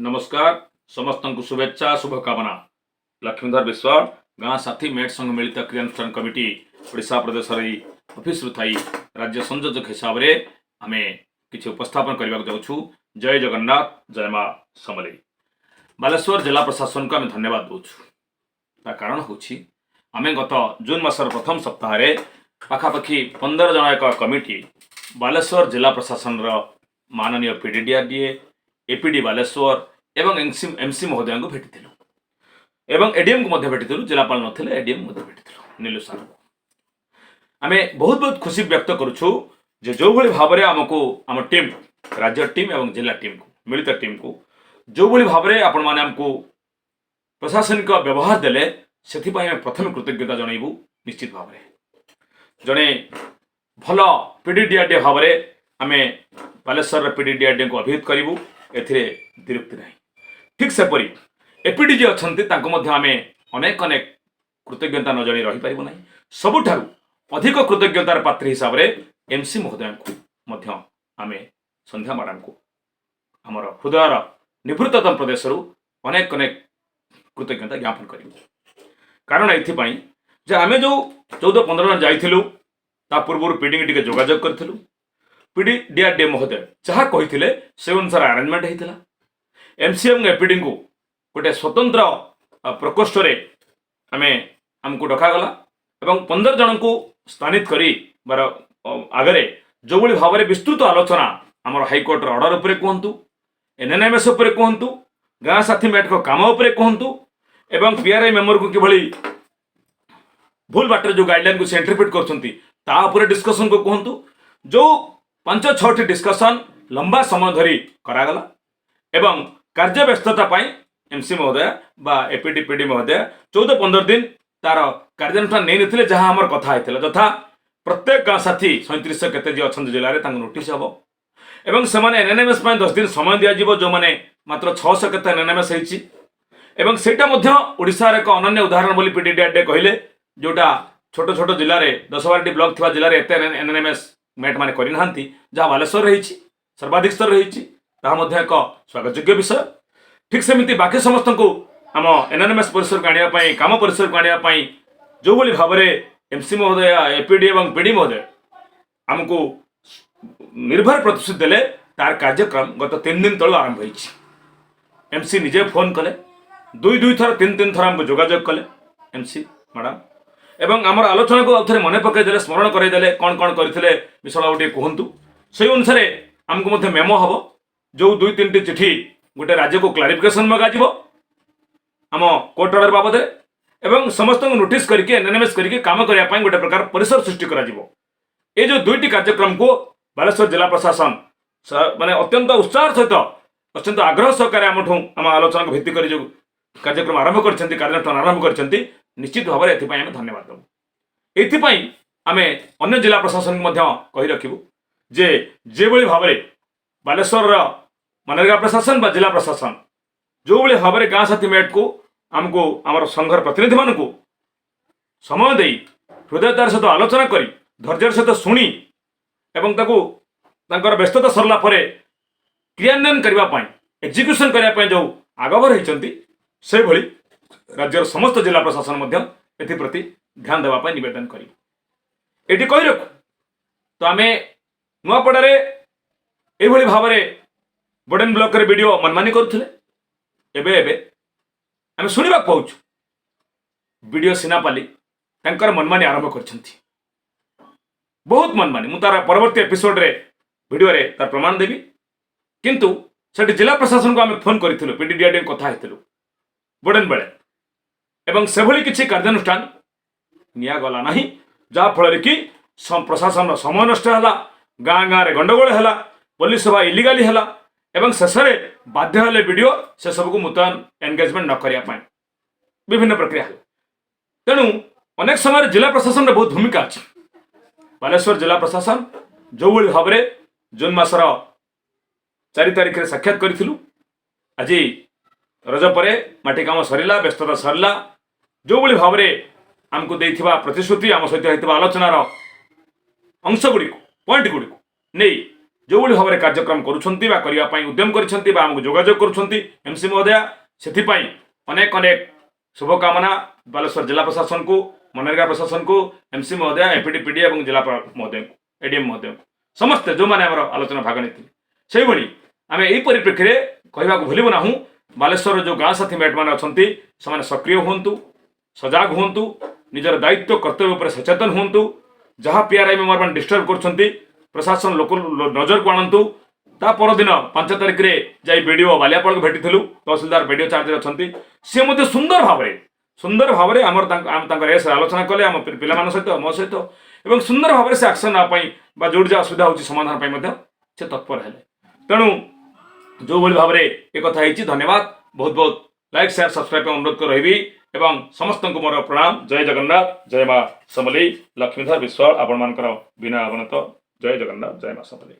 ନମସ୍କାର, ସମସ୍ତଙ୍କୁ ଶୁଭେଚ୍ଛା, ଶୁଭକାମନା। ଲକ୍ଷ୍ମୀଧର ବିଶ୍ୱାଳ, ଗାଁ ସାଥୀ ମେଟ୍ ସଂଘ ମିଳିତ କ୍ରିୟାନୁଷ୍ଠାନ କମିଟି, ଓଡ଼ିଶା ପ୍ରଦେଶର ଏଇ ଅଫିସରୁ ଥାଇ ରାଜ୍ୟ ସଂଯୋଜକ ହିସାବରେ ଆମେ କିଛି ଉପସ୍ଥାପନ କରିବାକୁ ଯାଉଛୁ। ଜୟ ଜଗନ୍ନାଥ, ଜୟ ମା ସମଲେଇ। ବାଲେଶ୍ୱର ଜିଲ୍ଲା ପ୍ରଶାସନକୁ ଆମେ ଧନ୍ୟବାଦ ଦେଉଛୁ। ତା କାରଣ ହେଉଛି, ଆମେ ଗତ ଜୁନ୍ ମାସର ପ୍ରଥମ ସପ୍ତାହରେ ପାଖାପାଖି 15 ଜଣ ଏକ କମିଟି ବାଲେଶ୍ୱର ଜିଲ୍ଲା ପ୍ରଶାସନର ମାନନୀୟ ପିଡିଡିଆରଡିଏ, ଏପିଡି ବାଲେଶ୍ୱର ଏବଂ ଏମସି ମହୋଦୟଙ୍କୁ ଭେଟିଥିଲୁ ଏବଂ ଏଡିଏମ୍କୁ ମଧ୍ୟ ଭେଟିଥିଲୁ। ଜିଲ୍ଲାପାଳ ନଥିଲେ, ଏଡିଏମ୍ ମଧ୍ୟ ଭେଟିଥିଲୁ, ନିଲୁ ସାର୍ଙ୍କୁ। ଆମେ ବହୁତ ବହୁତ ଖୁସି ବ୍ୟକ୍ତ କରୁଛୁ ଯେ ଯେଉଁଭଳି ଭାବରେ ଆମକୁ, ଆମ ଟିମ୍, ରାଜ୍ୟ ଟିମ୍ ଏବଂ ଜିଲ୍ଲା ଟିମ୍କୁ, ମିଳିତ ଟିମ୍କୁ ଯେଉଁଭଳି ଭାବରେ ଆପଣମାନେ ଆମକୁ ପ୍ରଶାସନିକ ବ୍ୟବହାର ଦେଲେ, ସେଥିପାଇଁ ଆମେ ପ୍ରଥମେ କୃତଜ୍ଞତା ଜଣାଇବୁ। ନିଶ୍ଚିତ ଭାବରେ ଜଣେ ଭଲ ପିଡିଡିଆରଡି ଭାବରେ ଆମେ ବାଲେଶ୍ୱରର ପିଡିଡିଆରଡିଙ୍କୁ ଅଭିହିତ କରିବୁ, ଏଥିରେ ଦ୍ୱିରୁକ୍ତି ନାହିଁ। ଠିକ୍ ସେପରି ଏପିଡି ଯିଏ ଅଛନ୍ତି, ତାଙ୍କୁ ମଧ୍ୟ ଆମେ ଅନେକ ଅନେକ କୃତଜ୍ଞତା ନ ଜଣାଇ ରହିପାରିବୁ ନାହିଁ। ସବୁଠାରୁ ଅଧିକ କୃତଜ୍ଞତାର ପାତ୍ରୀ ହିସାବରେ ଏମସି ମହୋଦୟଙ୍କୁ ମଧ୍ୟ ଆମେ, ସନ୍ଧ୍ୟା ମ୍ୟାଡ଼ାମକୁ ଆମର ହୃଦୟର ନିଭୃତତମ ପ୍ରଦେଶରୁ ଅନେକ ଅନେକ କୃତଜ୍ଞତା ଜ୍ଞାପନ କରିବୁ। କାରଣ ଏଥିପାଇଁ ଯେ ଆମେ ଯେଉଁ 14-15 ଜଣ ଯାଇଥିଲୁ, ତା ପୂର୍ବରୁ ପିଡ଼ିକି ଟିକେ ଯୋଗାଯୋଗ କରିଥିଲୁ। ପିଡି ଡିଆରଡିଏ ମହୋଦୟ ଯାହା କହିଥିଲେ, ସେ ଅନୁସାରେ ଆରେଞ୍ଜମେଣ୍ଟ ହେଇଥିଲା। ଏମସି ଏବଂ ଏପିଡିଙ୍କୁ ଗୋଟେ ସ୍ୱତନ୍ତ୍ର ପ୍ରକୋଷ୍ଠରେ ଆମକୁ ଡକାଗଲା ଏବଂ 15 ଜଣଙ୍କୁ ସ୍ଥାନିତ କରି ବାର ଆଗରେ ଯେଉଁଭଳି ଭାବରେ ବିସ୍ତୃତ ଆଲୋଚନା, ଆମର ହାଇକୋର୍ଟର ଅର୍ଡର ଉପରେ କୁହନ୍ତୁ, ଏନ୍ଏନ୍ଏମ୍ଏସ୍ ଉପରେ କୁହନ୍ତୁ, ଗାଁ ସାଥୀ ମେଟ୍ଙ୍କ କାମ ଉପରେ କୁହନ୍ତୁ ଏବଂ ପିଆର୍ଆଇ ମେମୋକୁ କିଭଳି ଭୁଲ ବାଟରେ ଯେଉଁ ଗାଇଡଲାଇନକୁ ସେ ଇଣ୍ଟରପ୍ରିଟ୍ କରୁଛନ୍ତି, ତା ଉପରେ ଡିସ୍କସନକୁ କୁହନ୍ତୁ, ଯେଉଁ ପାଞ୍ଚ ଛଅଟି ଡିସ୍କସନ୍ ଲମ୍ବା ସମୟ ଧରି କରାଗଲା ଏବଂ କାର୍ଯ୍ୟ ବ୍ୟସ୍ତତା ପାଇଁ ଏମସି ମହୋଦୟ ବା ଏପିଡି, ପିଡି ମହୋଦୟ 14-15 ଦିନ ତାର କାର୍ଯ୍ୟାନୁଷ୍ଠାନ ନେଇନଥିଲେ, ଯାହା ଆମର କଥା ହେଇଥିଲା। ଯଥା ପ୍ରତ୍ୟେକ ଗାଁ ସାଥୀ 3700 କେତେ ଯିଏ ଅଛନ୍ତି ଜିଲ୍ଲାରେ, ତାଙ୍କୁ ନୋଟିସ୍ ହେବ ଏବଂ ସେମାନେ ଏନ୍ଏନ୍ଏମ୍ଏସ୍ ପାଇଁ 10 ଦିନ ସମୟ ଦିଆଯିବ, ଯେଉଁମାନେ ମାତ୍ର 600 କେତେ ଏନ୍ଏନ୍ଏମ୍ଏସ୍ ହେଇଛି। ଏବଂ ସେଇଟା ମଧ୍ୟ ଓଡ଼ିଶାର ଏକ ଅନନ୍ୟ ଉଦାହରଣ ବୋଲି ପିଡିଡିଆରଡି କହିଲେ, ଯେଉଁଟା ଛୋଟ ଛୋଟ ଜିଲ୍ଲାରେ, 10-12ଟି ବ୍ଲକ ଥିବା ଜିଲ୍ଲାରେ ଏତେ ଏନ୍ଏନ୍ଏମ୍ଏସ୍ ମେଟ୍ ମାନେ କରିନାହାନ୍ତି, ଯାହା ବାଲେଶ୍ୱରରେ ହେଇଛି, ସର୍ବାଧିକ ସ୍ତରରେ ହେଇଛି। ତାହା ମଧ୍ୟ ଏକ ସ୍ୱାଗତଯୋଗ୍ୟ ବିଷୟ। ଠିକ୍ ସେମିତି ବାକି ସମସ୍ତଙ୍କୁ ଆମ ଏନ୍ଏନ୍ଏମ୍ଏସ୍ ପରିସରକୁ ଆଣିବା ପାଇଁ, କାମ ପରିସରକୁ ଆଣିବା ପାଇଁ ଯେଉଁଭଳି ଭାବରେ ଏମସି ମହୋଦୟ, ଏପିଡି ଏବଂ ପିଡି ମହୋଦୟ ଆମକୁ ନିର୍ଭର ପ୍ରତିଶ୍ରୁତି ଦେଲେ, ତାର କାର୍ଯ୍ୟକ୍ରମ ଗତ 3 ଦିନ ତଳୁ ଆରମ୍ଭ ହେଇଛି। ଏମସି ନିଜେ ଫୋନ୍ କଲେ, ଦୁଇ ଦୁଇ ଥର, ତିନି ତିନି ଥର ଆମକୁ ଯୋଗାଯୋଗ କଲେ ଏମସି ମ୍ୟାଡ଼ାମ ଏବଂ ଆମର ଆଲୋଚନାକୁ ଆଉ ଥରେ ମନେ ପକାଇଦେଲେ, ସ୍ମରଣ କରାଇଦେଲେ, କ'ଣ କ'ଣ କରିଥିଲେ ବିଷୟ ଟିକେ କୁହନ୍ତୁ। ସେଇ ଅନୁସାରେ ଆମକୁ ମଧ୍ୟ ମେମୋ ହେବ, ଯେଉଁ ଦୁଇ ତିନିଟି ଚିଠି ଗୋଟେ ରାଜ୍ୟକୁ କ୍ଲାରିଫିକେସନ୍ ମଗାଯିବ ଆମ କୋର୍ଟ ଅର୍ଡର ବାବଦରେ ଏବଂ ସମସ୍ତଙ୍କୁ ନୋଟିସ୍ କରିକି ଏନ୍ଏନ୍ଏମ୍ଏସ୍ କରିକି କାମ କରିବା ପାଇଁ ଗୋଟେ ପ୍ରକାର ପରିସର ସୃଷ୍ଟି କରାଯିବ। ଏ ଯେଉଁ ଦୁଇଟି କାର୍ଯ୍ୟକ୍ରମକୁ ବାଲେଶ୍ୱର ଜିଲ୍ଲା ପ୍ରଶାସନ ମାନେ ଅତ୍ୟନ୍ତ ଉତ୍ସାହର ସହିତ, ଅତ୍ୟନ୍ତ ଆଗ୍ରହ ସହକାରେ ଆମଠୁ, ଆମ ଆଲୋଚନାକୁ ଭିତ୍ତି କରି ଯେଉଁ କାର୍ଯ୍ୟକ୍ରମ ଆରମ୍ଭ କରିଛନ୍ତି, କାର୍ଯ୍ୟାନୁଷ୍ଠାନ ଆରମ୍ଭ କରିଛନ୍ତି, ନିଶ୍ଚିତ ଭାବରେ ଏଥିପାଇଁ ଆମେ ଧନ୍ୟବାଦ ଦେବୁ। ଏଥିପାଇଁ ଆମେ ଅନ୍ୟ ଜିଲ୍ଲା ପ୍ରଶାସନକୁ ମଧ୍ୟ କହି ରଖିବୁ ଯେ ଯେଭଳି ଭାବରେ ବାଲେଶ୍ୱରର ମନରେଗା ପ୍ରଶାସନ ବା ଜିଲ୍ଲା ପ୍ରଶାସନ ଯେଉଁଭଳି ଭାବରେ ଗାଁ ସାଥୀ ମେଟ୍କୁ, ଆମକୁ, ଆମର ସଂଘର ପ୍ରତିନିଧିମାନଙ୍କୁ ସମୟ ଦେଇ, ହୃଦୟତାର ସହିତ ଆଲୋଚନା କରି, ଧୈର୍ଯ୍ୟର ସହିତ ଶୁଣି ଏବଂ ତାକୁ ତାଙ୍କର ବ୍ୟସ୍ତତା ସରିଲା ପରେ କ୍ରିୟାନ୍ୱୟନ କରିବା ପାଇଁ, ଏକ୍ଜିକ୍ୟୁସନ୍ କରିବା ପାଇଁ ଯେଉଁ ଆଗଭର ହେଇଛନ୍ତି, ସେଭଳି ରାଜ୍ୟର ସମସ୍ତ ଜିଲ୍ଲା ପ୍ରଶାସନ ମଧ୍ୟ ଏଥିପ୍ରତି ଧ୍ୟାନ ଦେବା ପାଇଁ ନିବେଦନ କରିବୁ। ଏଠି କହି ରଖୁ ତ, ଆମେ ନୂଆପଡ଼ାରେ ଏଇଭଳି ଭାବରେ ବୋଡେନ୍ ବ୍ଲକରେ ବିଡ଼ିଓ ମନମାନି କରୁଥିଲେ। ଏବେ ଏବେ ଆମେ ଶୁଣିବାକୁ ପାଉଛୁ, ବିଡ଼ିଓ ସିନାପାଲି ତାଙ୍କର ମନମାନି ଆରମ୍ଭ କରିଛନ୍ତି, ବହୁତ ମନମାନି। ମୁଁ ତାର ପରବର୍ତ୍ତୀ ଏପିସୋଡରେ, ଭିଡ଼ିଓରେ ତାର ପ୍ରମାଣ ଦେବି। କିନ୍ତୁ ସେଠି ଜିଲ୍ଲା ପ୍ରଶାସନକୁ ଆମେ ଫୋନ୍ କରିଥିଲୁ, ପିଡିଡିଆଡି କଥା ହେଇଥିଲୁ ବୋଡେନ୍ ବେଳେ ଏବଂ ସେଭଳି କିଛି କାର୍ଯ୍ୟାନୁଷ୍ଠାନ ନିଆଗଲା ନାହିଁ, ଯାହାଫଳରେ କି ପ୍ରଶାସନର ସମୟ ନଷ୍ଟ ହେଲା, ଗାଁ ଗାଁରେ ଗଣ୍ଡଗୋଳ ହେଲା, ପୋଲିସ ସଭା ଇଲିଗାଲି ହେଲା ଏବଂ ଶେଷରେ ବାଧ୍ୟ ହେଲେ ବିଡ଼ିଓ ସେସବୁକୁ ମୁତୟନ ଏନଗେଜମେଣ୍ଟ ନ କରିବା ପାଇଁ। ବିଭିନ୍ନ ପ୍ରକ୍ରିୟା ହେଲା। ତେଣୁ ଅନେକ ସମୟରେ ଜିଲ୍ଲା ପ୍ରଶାସନର ବହୁତ ଭୂମିକା ଅଛି। ବାଲେଶ୍ୱର ଜିଲ୍ଲା ପ୍ରଶାସନ ଯେଉଁଭଳି ଭାବରେ ଜୁନ୍ ମାସର 4 ତାରିଖରେ ସାକ୍ଷାତ କରିଥିଲୁ, ଆଜି ରଜ ପରେ ମାଟି କାମ ସରିଲା, ବ୍ୟସ୍ତତା ସରିଲା, ଯେଉଁଭଳି ଭାବରେ ଆମକୁ ଦେଇଥିବା ପ୍ରତିଶ୍ରୁତି, ଆମ ସହିତ ହେଇଥିବା ଆଲୋଚନାର ଅଂଶ ଗୁଡ଼ିକୁ, ପଏଣ୍ଟ ଗୁଡ଼ିକୁ ନେଇ ଯେଉଁଭଳି ଭାବରେ କାର୍ଯ୍ୟକ୍ରମ କରୁଛନ୍ତି ବା କରିବା ପାଇଁ ଉଦ୍ୟମ କରିଛନ୍ତି ବା ଆମକୁ ଯୋଗାଯୋଗ କରୁଛନ୍ତି ଏମସି ମହୋଦୟା, ସେଥିପାଇଁ ଅନେକ ଅନେକ ଶୁଭକାମନା ବାଲେଶ୍ୱର ଜିଲ୍ଲା ପ୍ରଶାସନକୁ, ମନରେଗା ପ୍ରଶାସନକୁ, ଏମସି ମହୋଦୟା, ଏପିଡି, ପିଡି ଏବଂ ଜିଲ୍ଲାପାଳ ମହୋଦୟଙ୍କୁ, ଏଡିଏମ୍ ମହୋଦୟଙ୍କୁ, ସମସ୍ତେ ଯେଉଁମାନେ ଆମର ଆଲୋଚନା ଭାଗ ନେଇଥିଲେ। ସେଇଭଳି ଆମେ ଏହି ପରିପ୍ରେକ୍ଷୀରେ କହିବାକୁ ଭୁଲିବୁ ନାହୁଁ, ବାଲେଶ୍ୱରର ଯେଉଁ ଗାଁ ସାଥୀ ମେଟ୍ମାନେ ଅଛନ୍ତି, ସେମାନେ ସକ୍ରିୟ ହୁଅନ୍ତୁ, ସଜାଗ ହୁଅନ୍ତୁ, ନିଜର ଦାୟିତ୍ୱ କର୍ତ୍ତବ୍ୟ ଉପରେ ସଚେତନ ହୁଅନ୍ତୁ। ଯାହା ପିଆର୍ଆଇ ମେମ୍ବରମାନେ ଡିଷ୍ଟର୍ବ କରୁଛନ୍ତି, ପ୍ରଶାସନ ଲୋକ ନଜରକୁ ଆଣନ୍ତୁ। ତା ପରଦିନ 5 ତାରିଖରେ ଯାଇ ବିଡ଼ିଓ ବାଲିଆପାଳକୁ ଭେଟିଥିଲୁ। ତହସିଲଦାର, ବିଡ଼ିଓ ଚାର୍ଜରେ ଅଛନ୍ତି। ସିଏ ମଧ୍ୟ ସୁନ୍ଦର ଭାବରେ ଆମର ତାଙ୍କ ଆମ ତାଙ୍କର ଏସରେ ଆଲୋଚନା କଲେ ଆମ ପିଲାମାନଙ୍କ ସହିତ, ମୋ ସହିତ, ଏବଂ ସୁନ୍ଦର ଭାବରେ ସେ ଆକ୍ସନ୍ ନେବା ପାଇଁ ବା ଯେଉଁଠି ଯାହା ଅସୁବିଧା ହେଉଛି ସମାଧାନ ପାଇଁ ମଧ୍ୟ ସେ ତତ୍ପର ହେଲେ। ତେଣୁ ଯେଉଁଭଳି ଭାବରେ ଏ କଥା ହେଇଛି, ଧନ୍ୟବାଦ। ବହୁତ ବହୁତ ଲାଇକ୍, ସେୟାର, ସବସ୍କ୍ରାଇବ୍ ପାଇଁ ଅନୁରୋଧ କରି ରହିବି ଏବଂ ସମସ୍ତଙ୍କୁ ମୋର ପ୍ରଣାମ। ଜୟ ଜଗନ୍ନାଥ, ଜୟ ମା ସମଲେଇ। ଲକ୍ଷ୍ମୀଧର ବିଶ୍ୱାଳ, ଆପଣମାନଙ୍କର ବିନୟ ଅବନତ। ଜୟ ଜଗନ୍ନାଥ, ଜୟ ମା ସମଲେଇ।